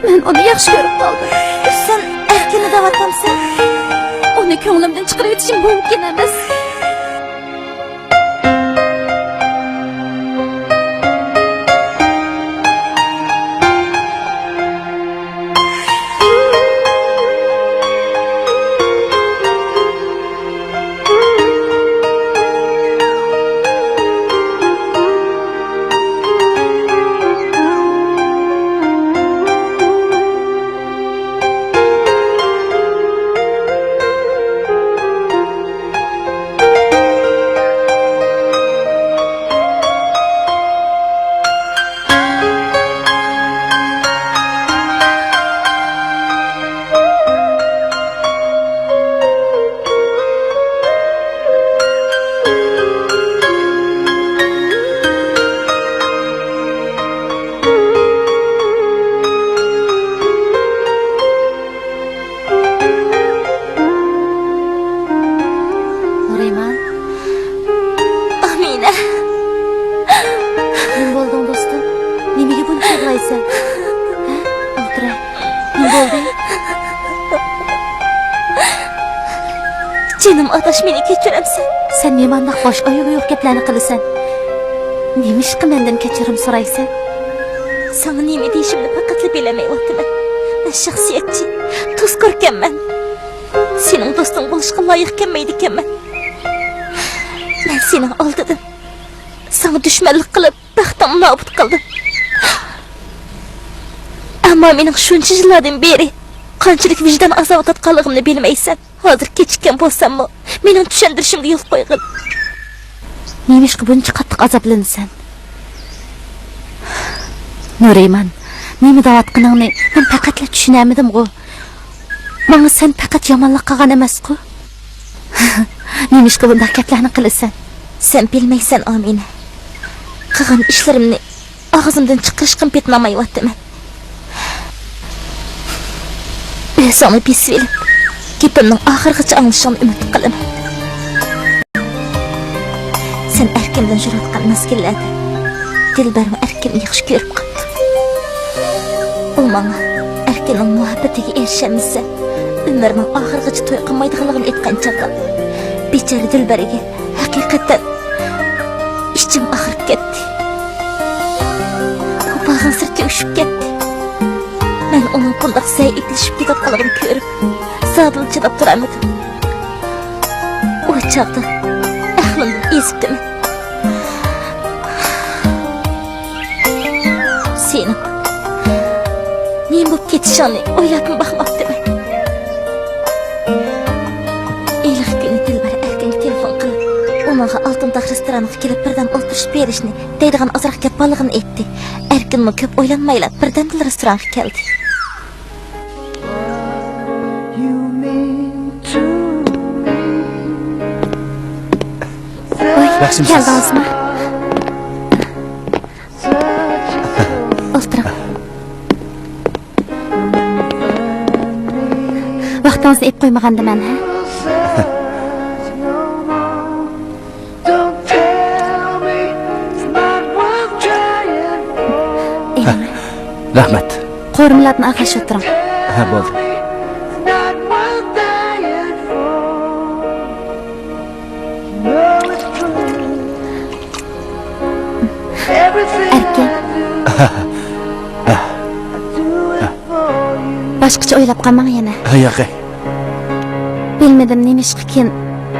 مەن ئۇنى ياخشى كۆرۈپ قالدىم. سەن ئەركىننى دەۋاتامسەن؟ ئۇنى كۆڭلۈمدىن چىقىرىۋېتىشىم مۇمكىن ئەمەس. يىغلايسەن؟ ھە؟ ئولتۇراي. نېمە بولدى؟ جېنىم ئاداش، مېنى كەچۈرەمسەن؟ سەن نېمانداق باش ئايىغى يوق گەپلەرنى قىلىسەن؟ نېمىشقا مەندىن كەچۈرۈم سورايسەن؟ ساڭا نېمە دېيىشىمنى پەقەتلا بىلەلمەيۋاتىمەن. مەن شەخسىيەتچى، تۇزكوركەنمەن. سېنىڭ دوستۇڭ بولۇشقا لايىق كەلمەيدىكەنمەن. مەن سېنىڭ ئالدىدىن ساڭا دۈشمەنلىك قىلىپ، بەختىڭنى نابۇت قىلدىم. ئەمما مېنىڭ شۇنچە يىللاردىن بېرى قانچىلىك ۋىجدان ئازابى تارتقانلىقىمنى بىلمەيسەن. ھازىر كېچىككەن بولساممۇ، مېنىڭ چۈشەندۈرۈشۈمگە يول قويغىن. نېمىشقا بۇنچە قاتتىق ئازابلىنىسەن؟ نۇرىمان، نېمە دەۋاتقىنىڭنى مەن پەقەتلا چۈشىنەلمىدىمغۇ. ماڭا سەن پەقەت يامانلىق قىلغان ئەمەسقۇ؟ نېمىشقا بۇنداق گەپلەرنى قىلىسەن؟ سەن بىلمەيسەن، ئامىنە. قىلغان ئىشلىرىمنى ئاغزىمدىن چىقىرىشقىمۇ پېتىنالمايۋاتىمەن. ئۆزۈڭنى بېسىۋېلىپ، گېپىمنىڭ ئاخىرغىچە ئاڭلىشىڭنى ئۈمىد قىلىمەن. سەن ئەركىن بىلەن يۈرۈۋاتقان مەزگىللەردە دىلبەرمۇ ئەركىننى ياخشى كۆرۈپ قاپتۇ. ئۇ ماڭا ئەركىننىڭ مۇھەببىتىگە ئېرىشەلمىسە، ئۆمرىنىڭ ئاخىرىغىچە توي قىلمايدىغانلىقىنى ئېيتقان چاغدا، بىچارە دىلبەرگە ھەقىقەتەن ئىچىم ئاغرىپ كەتتى. ئۇ بارغانسېرى تۈگىشىپ كەتتى. مەن ئۇنىڭ بۇنداق زەئىپلىشىپ كېتىۋاتقانلىقىنى كۆرۈپ، زادىلا چىداپ تۇرالمىدىم. ئۇ چاغدا ئەقلىمدىن ئېزىپتىمەن. سېنىڭ نېمە بولۇپ كېتىشىڭنى ئويلاپمۇ باقماپتىمەن. ھېلىقى كۈنى دىلبەر ئەركىنگە تېلېفون قىلىپ، ئۇنىڭغا ئالتۇن تاغ رېستورانىغا كېلىپ بىردەم ئولتۇرۇشۇپ بېرىشنى دەيدىغان ئازراق گەپ بارلىقىنى ئېيتتى. ئەركىنمۇ كۆپ ئويلانمايلا بىردەمدىلا رېستورانغا كەلدى. ۋاي، ياخشىمۇسىز؟ كەلدىڭىزمۇ؟ ئولتۇرۇڭ. ۋاقتىڭىزنى ئېلىپ قويمىغاندىمەن، ھە؟ ئېلىڭ. رەھمەت. قورۇمىلاتنى ئاخىرىشى ئولتۇرۇڭ. ھە، بولدى. ئەركىن. باشقىچە ئويلاپ قالماڭ يەنە. ھە، ياقەي. بىلمىدىم نېمىشقىكىن،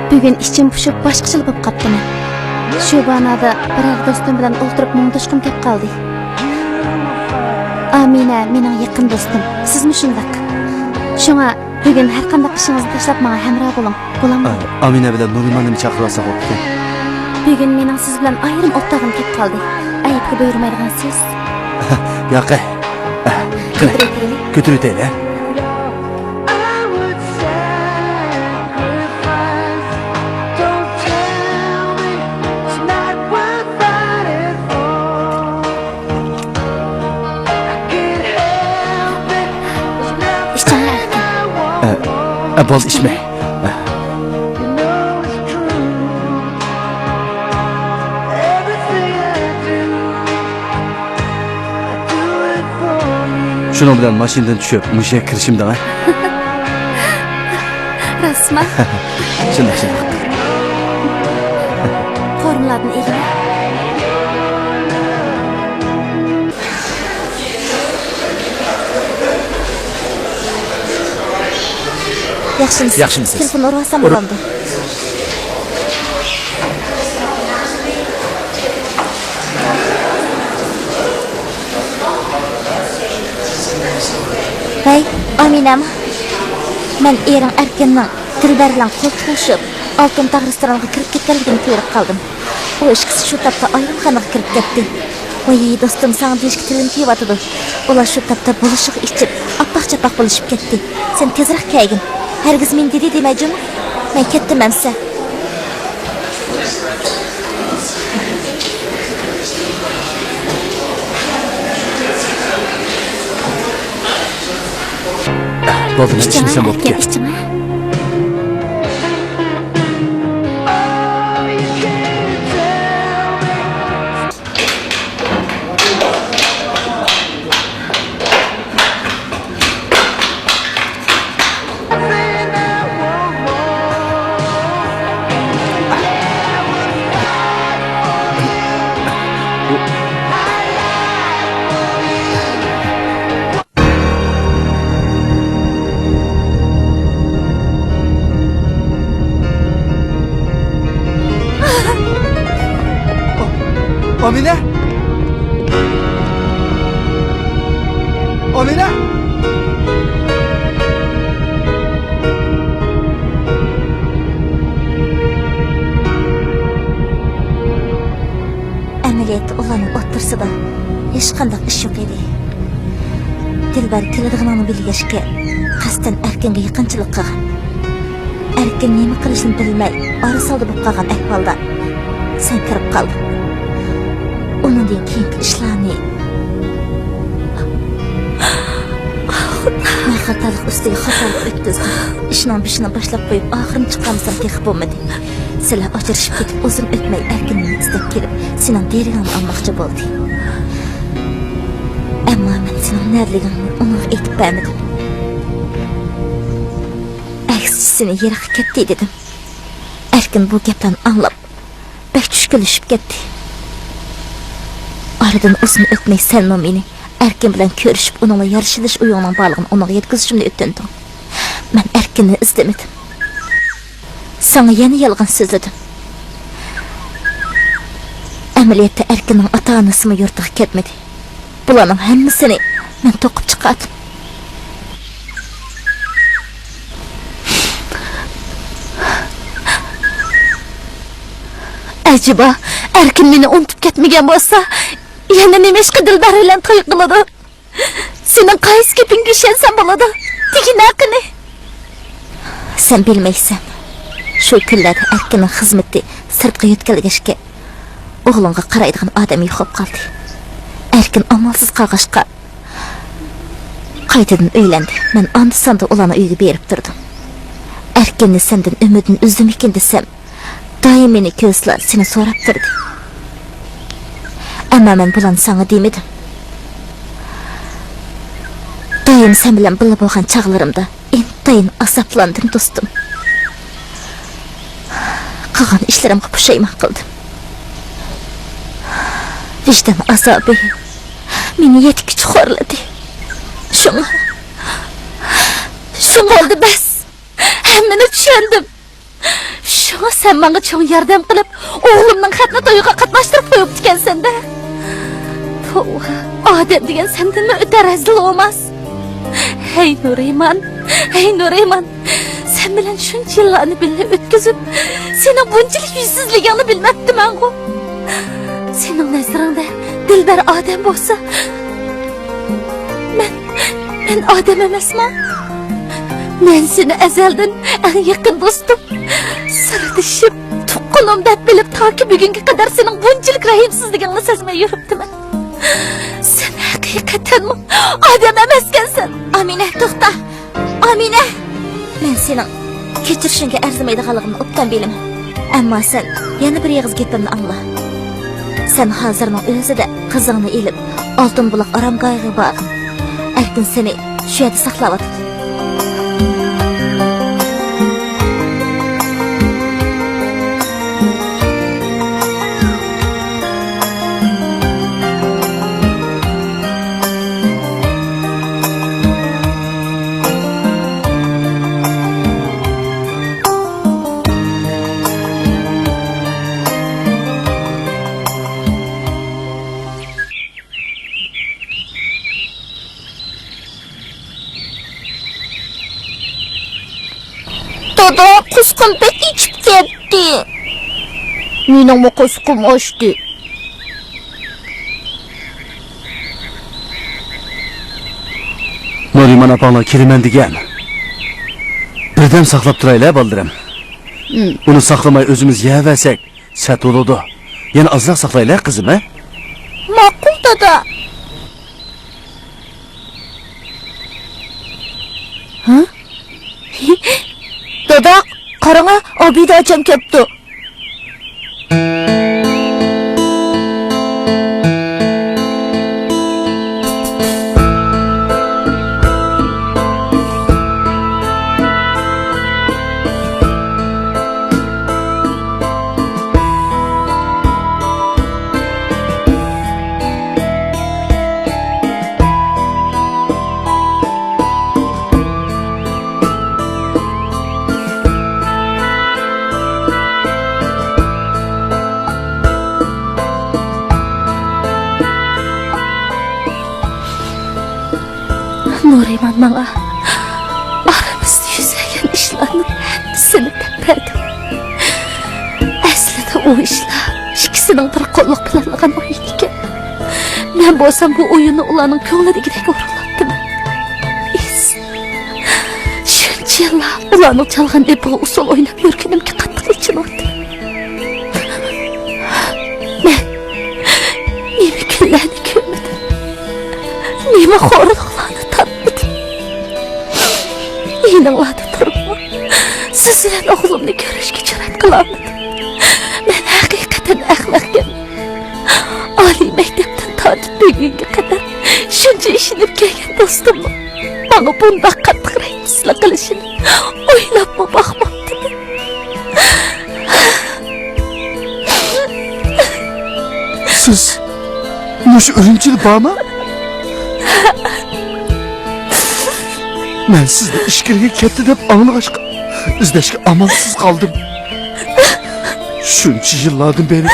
بۈگۈن ئىچىم پۇشۇپ باشقىچىلا بولۇپ قاپتىمەن. شۇ بانادا بىرەر دوستۇم بىلەن ئولتۇرۇپ مۇڭدىشقۇم كەپ قالدى. ئامىنە مېنىڭ يېقىن دوستۇم، سىزمۇ شۇنداق. شۇڭا بۈگۈن ھەرقانداق ئىشىڭىزنى تاشلاپ ماڭا ھەمراھ بولۇڭ، بولامدۇ؟ ئا، ئامىنە بىلەن نۇرىماننىمۇ چاقىرىۋالساق بوپتىكەن. بۈگۈن مېنىڭ سىز بىلەن ئايرىم ئولتۇرغۇم كەپ قالدى. ئەيىبكە بۇيرۇمايدىغانسىز. ياقەي. قېنى، كۆتۈرۈۋېتەيلى. كۆتۈرۈۋېتەيلى، ھە؟ ئىچىڭلار. ئە، ئە، بولدى، ئىچمەي. ئە. شۇنىڭ بىلەن ماشىنىدىن چۈشۈپ، مۇشۇ يەرگە كىرىشىم دەڭ، ھە؟ راستمۇ؟ شۇنداق، شۇنداق. قورۇمىلاتنى ئېلىڭ. ياخشىمۇسىز؟ ياخشىمۇسىز؟ تېلېفون ئۇرۇۋالسام بولامدۇ؟ ۋەي، ئامىنەمۇ؟ مەن ئېرىڭ ئەركىننىڭ دىلبەر بىلەن قول تۇتۇشۇپ، ئالتۇن تاغ رېستورانىغا كىرىپ كەتكەنلىكىنى كۆرۈپ قالدىم. ئۇ ئىككىسى شۇ تاپتا ئايرىم خانىغا كىرىپ كەتتى. ۋاي، دوستۇم، ساڭا دېيىشكە تىلىم كېلىۋاتىدۇ. ئۇلار شۇ تاپتا بولۇشۇق ئىچىپ، ئاپئاق-چاپئاق بولۇشۇپ كەتتى. سەن تېزرەك كەلگىن. ھەرگىز مېنى دېدى دېمە جۇمۇ. مەن كەتتىم ئەمىسە. بولدى، مەن ئىچمىسەم بوپتىكەن. ئىچىڭ، ھە؟ ئامىنە! ئامىنە! ئەمەلىيەتتە ئۇلارنىڭ ئوتتۇرىسىدا ھېچقانداق ئىش يوق ئىدى. دىلبەر كېلىدىغىنىڭنى بىلگەچكە، قەستەن ئەركىنگە يېقىنچىلىق قىلغان. ئەركىن نېمە قىلىشنى بىلمەي، ئارىسالدى بولۇپ قالغان ئەھۋالدا سەن كىرىپ قالدىڭ. ئۇنىڭدىن كېيىنكى ئىشلارنى مەن خاتالىق ئۈستىگە خاتالىق ئۆتكۈزدۈم. ئىشنىڭ بېشىنى باشلاپ قويۇپ، ئاخىرىنى چىقارمىسام تېخى بولمىدى. سىلەر ئاجرىشىپ كېتىپ ئۇزۇن ئۆتمەي ئەركىن مېنى ئىزدەپ كېلىپ، سېنىڭ دېرىكىڭنى ئالماقچى بولدى. ئەمما مەن سېنىڭ نەدىلىكىڭنى ئۇنىڭغا ئېيتىپ بەرمىدىم. ئەكسىچە سېنى يىراققا كەتتى دېدىم. ئەركىن بۇ گەپلەرنى ئاڭلاپ، بەك چۈشكۈنلىشىپ كەتتى. ئارىدىن ئۇزۇن ئۆتمەي سەنمۇ مېنى ئەركىن بىلەن كۆرۈشۈپ، ئۇنىڭ بىلەن يارىشىلىش ئويۇڭنىڭ بارلىقىنى ئۇنىڭغا يەتكۈزۈشۈمنى ئۆتۈندۈڭ. مەن ئەركىننى ئىزدىمىدىم. ساڭا يەنە يالغان سۆزلىدىم. ئەمەلىيەتتە ئەركىننىڭ ئاتا-ئانىسىمۇ يۇرتىغا كەتمىدى. بۇلارنىڭ ھەممىسىنى مەن توقۇپ چىقاردىم. ئەجەبا، ئەركىن مېنى ئۇنتۇپ كەتمىگەن بولسا، يەنە نېمىشقا دىلبەر بىلەن توي قىلىدۇ؟ سېنىڭ قايسى گېپىڭگە ئىشەنسەم بولىدۇ؟ دېگىنە قېنى. سەن بىلمەيسەن. شۇ كۈنلەردە ئەركىننىڭ خىزمىتى سىرتقا يۆتكەلگەچكە، ئوغلۇڭغا قارايدىغان ئادەم يوقاپ قالدى. ئەركىن ئامالسىز قالغاچقا، قايتىدىن ئۆيلەندى. مەن ئاندا-ساندا ئۇلارنىڭ ئۆيىگە بېرىپ تۇردۇم. ئەركىننى سەندىن ئۈمىدىنى ئۈزدىمىكىن دېسەم، دائىم مېنى كۆرسىلا سېنى سوراپ تۇردى. ئەمما مەن بۇلارنى ساڭا دېمىدىم. دائىم سەن بىلەن بىللە بولغان چاغلىرىمدا ئىنتايىن ئازابلاندىم، دوستۇم. قىلغان ئىشلىرىمغا پۇشايمان قىلدىم. ۋىجدان ئازابى مېنى يەتكۈچە خورلىدى. شۇڭا، شۇڭا بولدى، بەس. ھەممىنى چۈشەندىم. شۇڭا سەن ماڭا چوڭ ياردەم قىلىپ، ئوغلۇمنىڭ خەتنە تويىغا قاتناشتۇرۇپ قويۇپتىكەنسەن-دە. توۋا، ئادەم دېگەن سەندىنمۇ ئۆتە رەزىل ئوماس. ھەي نۇرىمان، ھەي نۇرىمان، سەن بىلەن شۇنچە يىللارنى بىللە ئۆتكۈزۈپ، سېنىڭ بۇنچىلىك يۈزسىزلىكىڭنى بىلمەپتىمەنغۇ. سېنىڭ نەزىرىڭدە دىلبەر ئادەم بولسا، مەن، مەن ئادەم ئەمەسمەن. مەن سېنى ئەزەلدىن ئەڭ يېقىن دوستۇم، سىردىشىم، تۇغقىنىم دەپ بىلىپ، تاكى بۈگۈنگە قەدەر سېنىڭ بۇنچىلىك رەھىمسىزلىكىڭنى سەزمەي يۈرۈپتىمەن. سەن ھەقىقەتەنمۇ ئادەم ئەمەسكەنسەن. ئامىنە، توختا! ئامىنە! مەن سېنىڭ كەچۈرۈشۈڭگە ئەرزىمەيدىغانلىقىمنى ئوبدان بىلىمەن. ئەمما سەن يەنە بىر ئېغىز گېپىمنى ئاڭلا. سەن ھازىرنىڭ ئۆزىدە قىزىڭنى ئېلىپ، ئالتۇن بۇلاق ئارامگاھىغا بار. ئەركىن سېنى شۇ يەردە ساقلاۋاتىدۇ. دادا، قورسىقىم بەك ئېچىپ كەتتى. مېنىڭمۇ قورسىقىم ئاچتى. نۇرىمان ئاپاڭلار كېلىمەن دېگەن. بىردەم ساقلاپ تۇرايلى، بالىلىرىم. ھىم. ئۇنى ساقلىماي ئۆزىمىز يەۋەرسەك، سەت بولىدۇ. يەنە ئازراق ساقلايلى، قىزىم، ھە؟ ماقۇل، دادا. ھە؟ دادا، قاراڭا، ئابىدە ئاچام كەپتۇ. نۇرىمان ماڭا ئارىمىزدا يۈز بەرگەن ئىشلارنىڭ ھەممىسىنى دەپ بەردى. ئەسلىدە ئۇ ئىشلار ئىككىسىنىڭ بىر قوللۇق پىلانلىغان ئويۇن ئىكەن. مەن بولسام بۇ ئويۇننى ئۇلارنىڭ كۆڭلىدىكىدەك ئورۇنلاتتىم. ئىس. شۇنچە يىللار ئۇلارنىڭ چالغان ئېپىغا ئۇسسۇل ئويناپ يۈرگىنىمگە قاتتىق ئېچىنىۋاتىمەن. مەن نېمە كۈنلەرنى كۆرمىدىم، نېمە خورلۇقلارنى تارتمىدىم. يېنىڭلاردا تۇرۇپمۇ سىز بىلەن ئوغلۇمنى كۆرۈشكە جۈرئەت قىلالمىدىم. مەن ھەقىقەتەن ئەخمەقكەن. ئالىي مەكتەپتىن تارتىپ بۈگۈنگە قەدەر شۇنچە ئىشىنىپ كەلگەن دوستۇمنىڭ ماڭا بۇنداق قاتتىق رەھىمسىزلىك قىلىشىنى ئويلاپمۇ باقماپتىمەن. سىز مۇشۇ ئۈرۈمچىدە بارمۇ؟ مەن سىزنى ئىچكىرىگە كەتتى دەپ ئاڭلىغاچقا، ئىزدەشكە ئامالسىز قالدىم. شۇنچە يىللاردىن بېرى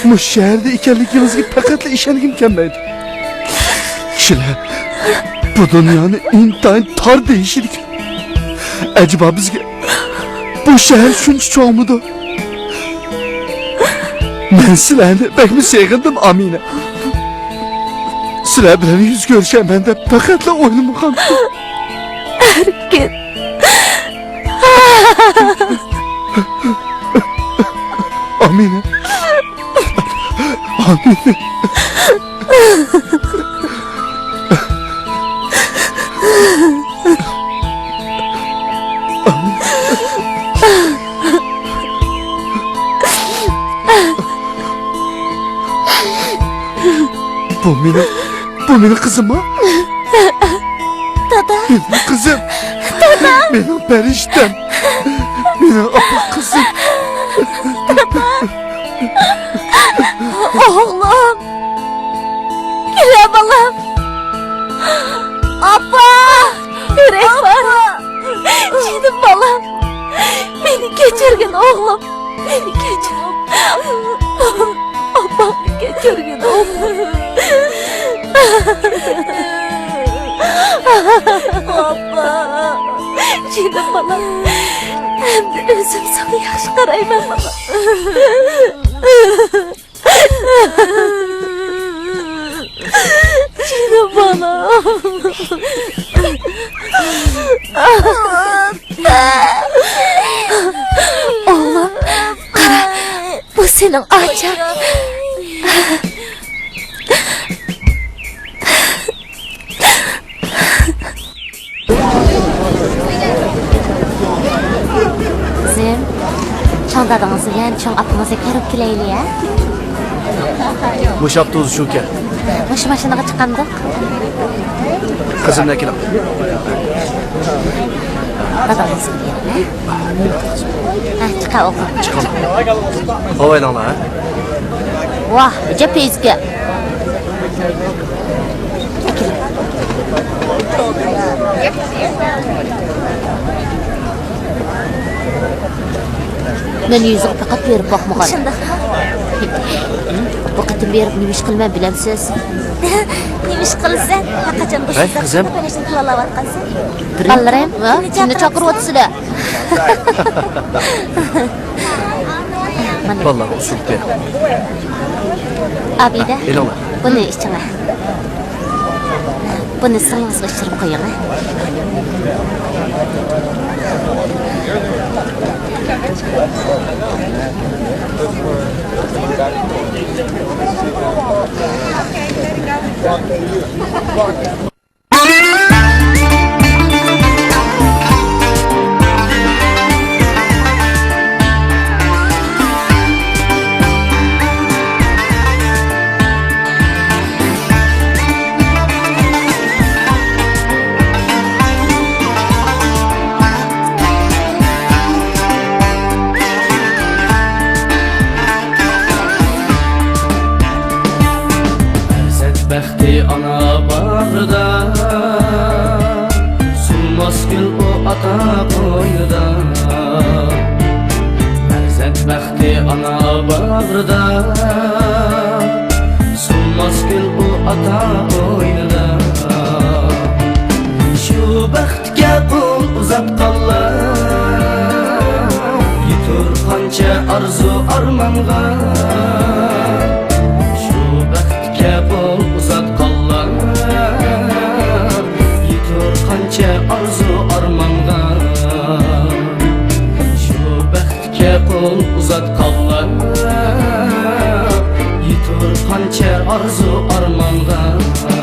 مۇشۇ شەھەردە ئىكەنلىكىڭىزگە پەقەتلا ئىشەنگۈم كەلمەيدۇ. كىشىلەر بۇ دۇنيانى ئىنتايىن تار دېيىشىدىكەن. ئەجەبا بىزگە بۇ شەھەر شۇنچە چوڭمىدۇ؟ مەن سىلەرنى بەكمۇ سېغىندىم، ئامىنە. سىلەر بىلەن يۈز كۆرۈشەرمەن دەپ پەقەتلا ئويلىمىغانتىم. ئەركىن. ئامىنە. ئامىنە. بۇ مېنىڭ، بۇ مېنىڭ قىزىممۇ؟ دادا. مېنىڭ قىزىم. دادا. مېنىڭ پەرىشتەم. مېنىڭ ئاپا قىزىم. دادا. ئوغلۇم. كۈلە بالام. ئاپا. يۈرەك بار. جېنىم بالام. مېنى كەچۈرگىن ئوغلۇم. مېنى كەچۈر. ئاپاڭنى كەچۈرگىن ئوغلۇم. ئاپا. جېنىم بالام. ئەمدى ئۆزۈم ساڭا ياخشى قارايمەن بالام. جېنىم بالام. ئوغلۇم، قارا، بۇ سېنىڭ ئاچاڭ. قىزىم، چوڭ دادىڭىز بىلەن چوڭ ئاپىڭىزنى كۆرۈپ كېلەيلى، ھە؟ مۇشۇ ئاپتوبۇس شۇكەن. مۇشۇ ماشىنىغا چىقامدۇق؟ قىزىمنى ئەكېلىڭ. دادىڭىز بىلەن، ھە؟ ھە، چىقە ئوغلۇم. چىقىڭ. ئاۋايلاڭلار، ھە؟ ۋاھ، ئەجەب پەيزكە. مەن يېزىغا پەقەت بېرىپ باقمىغان. شۇنداق. بۇ قېتىم بېرىپ نېمە ئىش قىلىمەن بىلەمسىز؟ نېمە ئىش قىلىسەن؟ ھەي، قىزىم. بالىلىرىم، ۋا، كىمنى چاقىرىۋاتىسىلەر؟ مانا. بالىلارغا ئۇسسۇل بېرىڭ. ئابىدە، ھە، ئېلىڭلار. بۇنى ئىچىڭە. بۇنى سىڭلىڭىزگە ئىچۈرۈپ قويۇڭ، ھە. پەرزەنت بەختى ئانا باغرىدا، سۇنماس گۈل ئۇ ئاتا قوينىدا. پەرزەنت بەختى ئانا باغرىدا، سۇنماس گۈل ئۇ ئاتا قوينىدا. شۇ قانچە ئارزۇ ئارمانغا، شۇ بەختكە قول ئۇزاتقانلار، يېتۇر قانچە ئارزۇ ئارمانغا، شۇ بەختكە قول ئۇزاتقانلار، يېتۇر قانچە ئارزۇ ئارمانغا.